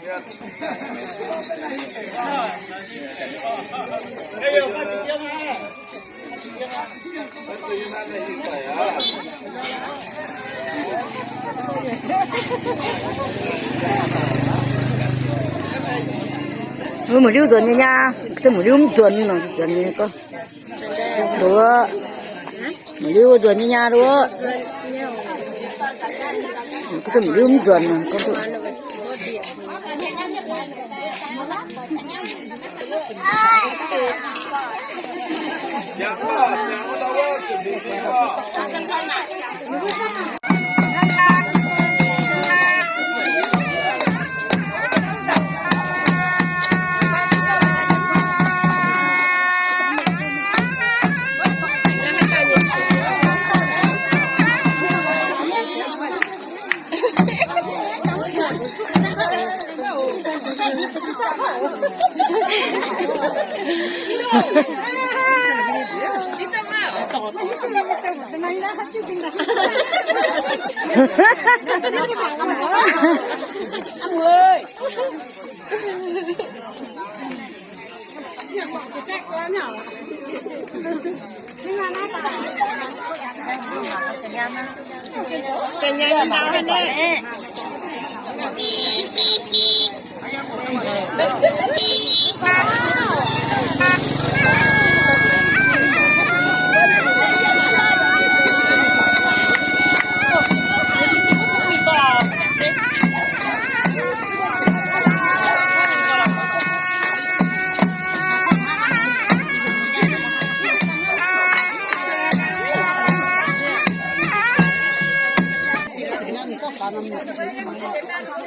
Mbuo mangc liuz nzuonx nyei nyaah, se mangc liuz mv nzuonx nyei nor, nzuonx nyei gorngv. Nduov, mangc liuz nzuonx nyei nyaah nduov. Gorngv se mangc liuz mv nzuonx nor, gorngv duqv.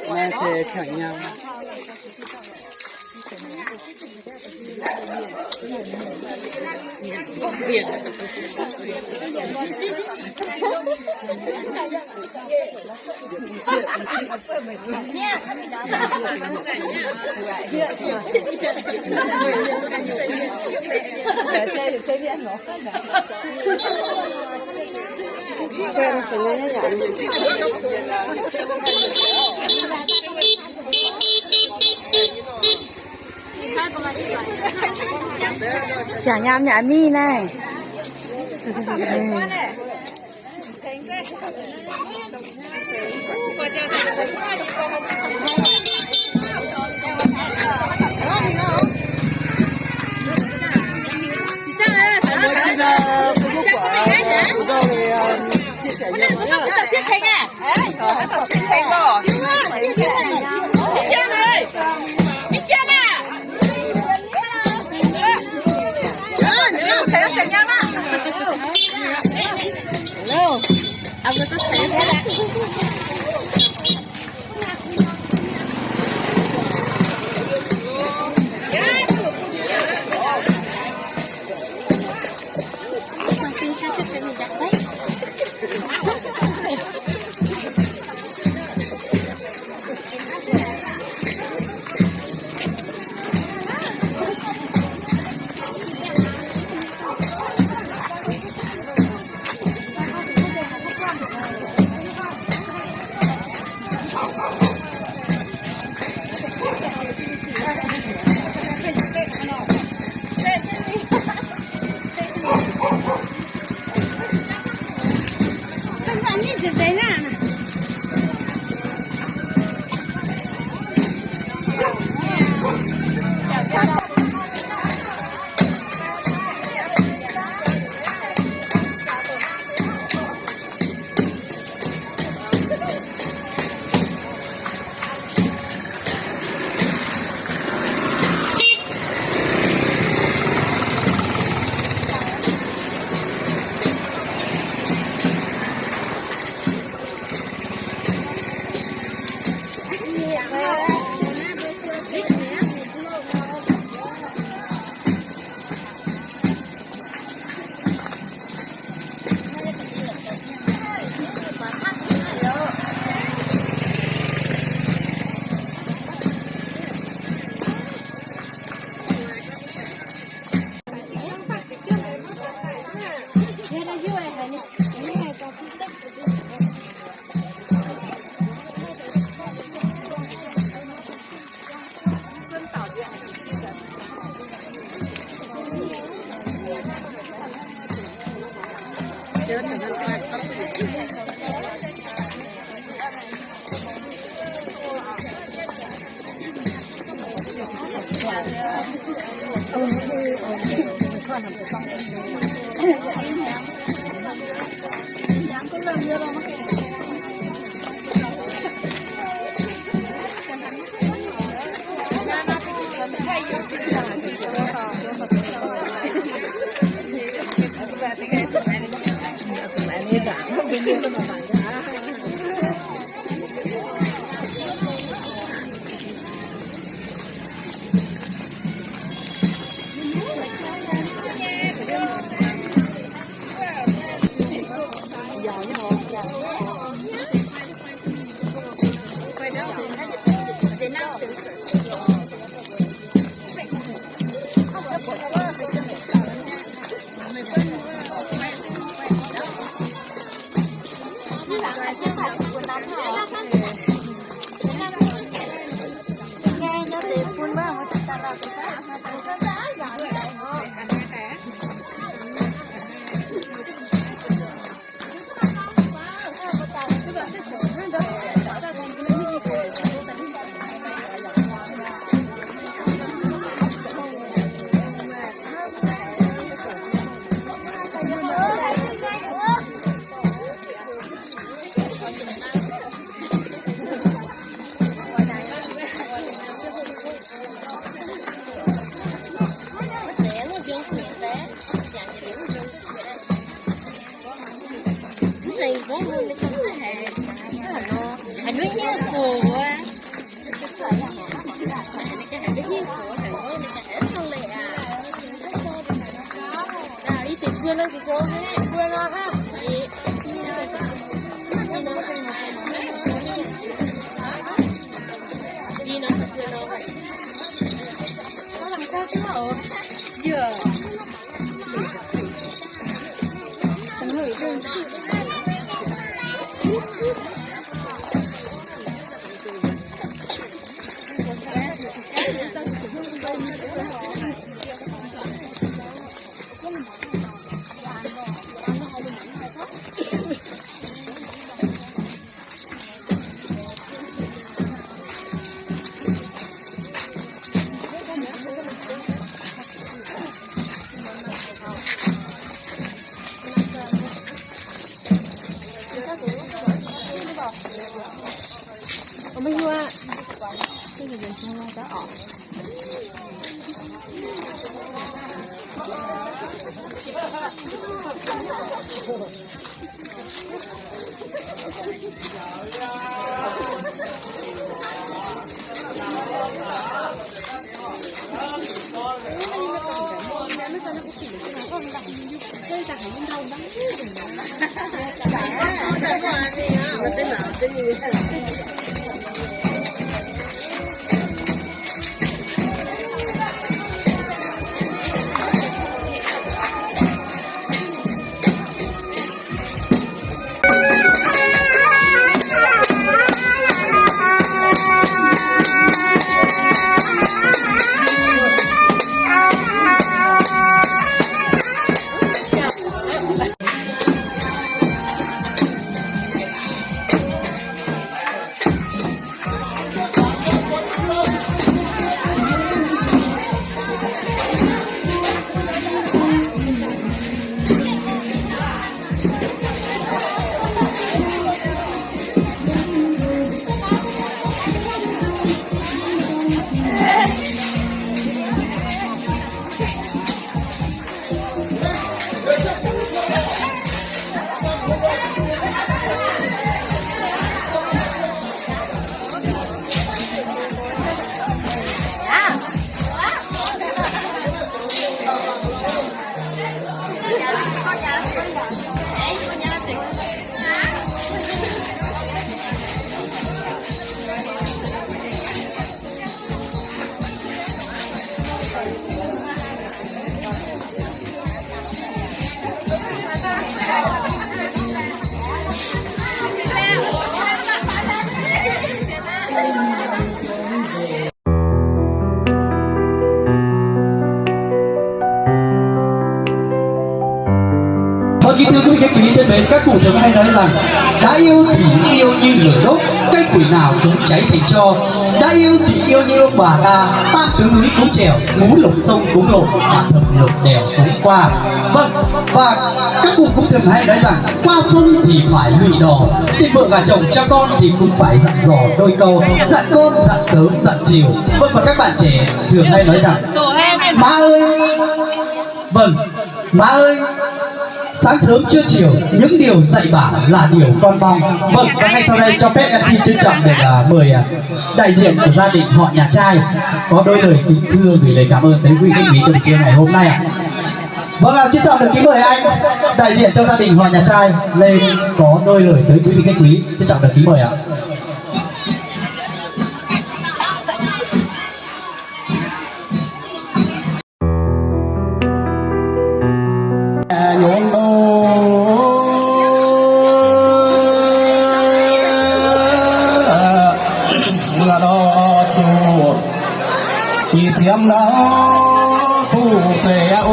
Naaiv se siang nyei. Siang nyaam nyei a'mi naaiv. Hnoi jiex diuh duqv nyei bieqc nyei mbenc gaav guqc nzengc haaix nor laangc. Ndaav iu dingc iu nyei longc ndopv, gaengh buic naauc dungx jaiv tengx jorh. Ndaav iu dingc iu nyei longc Và ta tăng tướng núi cúng trèo, ngũ lục sông cúng lộc, và thập lục đều cúng qua. Vâng, và các cụ cũng thường hay nói rằng qua sông thì phải lụy đò, tìm vợ gả chồng cho con thì cũng phải dặn dò đôi câu, dặn con, dặn sớm, dặn chiều. Vâng, và các bạn trẻ thường hay nói rằng má ơi, vâng, má ơi, sáng sớm trưa chiều, những điều dạy bảo là điều con mong. Vâng, và ngay sau đây cho phép em xin trân trọng được, à, mời, à, đại diện của gia đình họ nhà trai có đôi lời kính thưa gửi lời cảm ơn tới quý vị khách quý trong trưa ngày hôm nay ạ. Vâng ạ, trân trọng được kính mời anh đại diện cho gia đình họ nhà trai lên có đôi lời tới quý vị khách quý. Trân trọng được kính mời ạ. Nhuonx mbuo, mbuo đo zuqc nyic ziepc ndau kuv zeiz aqv,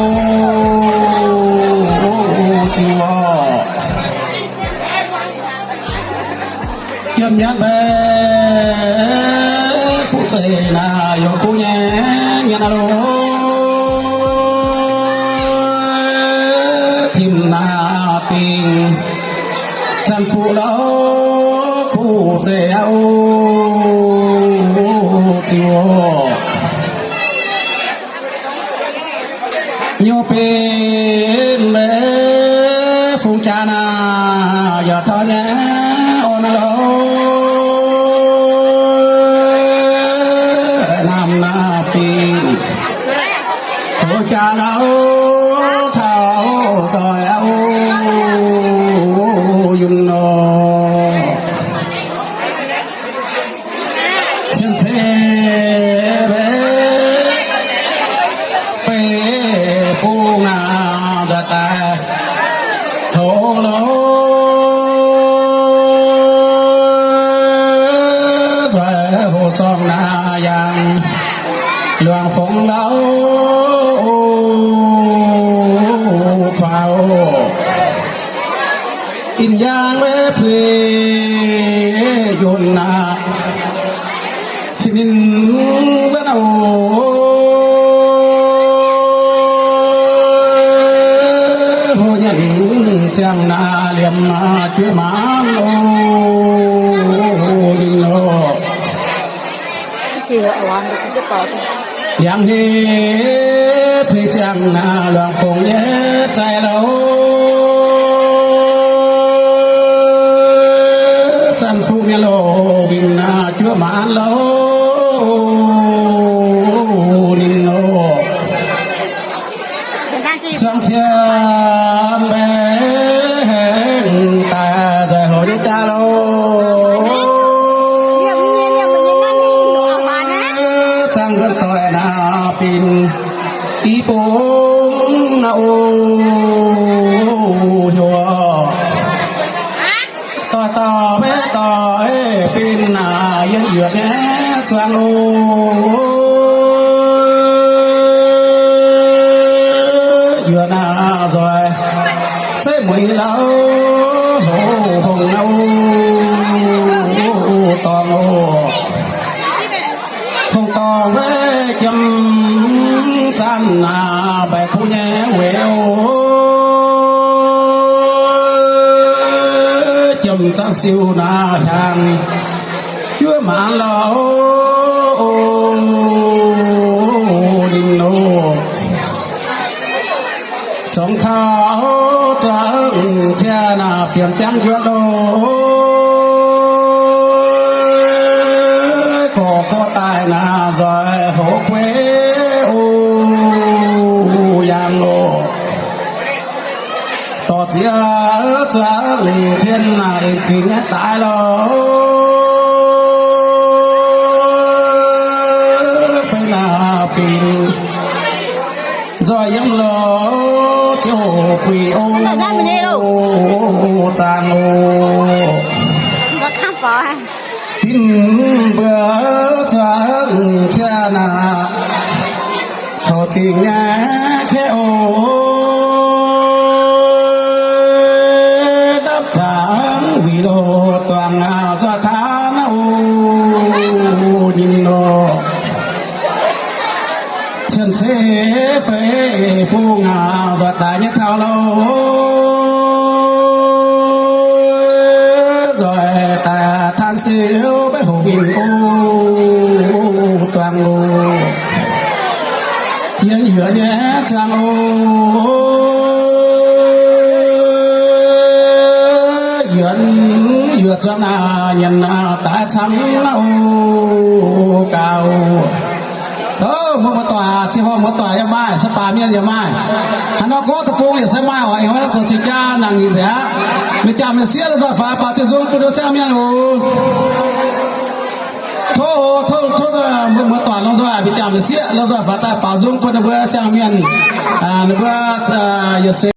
o, ziux oc. Yiem nyanc mbaeqv kuv zeiz naaic, yaac kuv nyei nyanc aqv loh. Tim naaic dingc, Zanc Fuqv ndau kuv zeiz aqv, o, ziux oc. Nyei benx mbuo fungx jaax naaic, yaac taux nyei orn loh. Naamh naaic dingc, fungx jaax ndau taux zoih aqv, o, yungh nor. Cien-ceqv mbaeqv, beiv bung naaic nzuonx daaih hlo loh, nzuonx hlo sorng naaic yangh luangc fongx ndau, o, faaux. Ih ndiangx mbaeqv puix yunh naaic, cin ninh mbuo naaic, o, hlo nyanc ziangh naaic liemh juov maanz, o, ninh loh. Yangh heh puix ziangh naaic luangc fongx yietv zaih loh, Zanc Fuqv mienh loh, winh naaic juov maanz loh, ninh loh. Zuangx cien mbaeqv hengx daaih nzaic hoc nyei jaax loh. Zaangc nquin doic naaic binc i bung naaic, o, heuc doic dauh maiv doic binc naaic yiem yuoqc nyei zuangx loh. Yuoqc naaic nzoih zeiv mueiz lauh hoc hungh naaiv, o, dorngx oc. Hungh dorngx maiv jiem zaanv naaic mbaeqc kuv nyei weic oc. Jiem zaanv siou naaic hiaangx juov maanz lauh, o, ninh oc. Zongx kaux zuangx cien naaic fienx ziangv njuov loh, gorx gorx daaih naaic nzoih hoc guei, o, yangh oc. Dorh ziex zuangx lingc cien naaic zingx nyei daaih loh, fei naaic binc nzoih yiem loh, ziouc buic o, zaangc oc. Dinc mbuo zuangx cien naaic, taux zingh nyei kaeqv oc, dapv zaangc wuic loh, duangc nzuonx taan oc, nyinh loh. feix bung aac, nzoih daaih nyei taux loh, nzoih daaih tan siou beiv hoc mingh o, duangh oc. Yie yuoqc nyei zuangx oc. Yuoqc, yuoqc zuangx aac, nyanc aac, daaih camv oc, gaux. Ov, mbuo muoz-doic, cih horpc muoz-doic yaac maaih, sai baac mienh yaac maaih. Haaix nor gorngv deic-bung yaac se maaih oc. Aengx mbuo zuqc cing jaa nangc nyitc nzengc aqv. Mbuo jaa mienh sieqv lorz nzoih faaux baaux diuh nzung bun mbuo siang-mienh oc. Tov, tov, tov mbuo muoz-doic lorz nzoih, mbuo jaa mienh sieqv lorz nzoih faaux daaih baaux nzung bun ninh mbuo siang-mienh, ninh mbuo yietc seix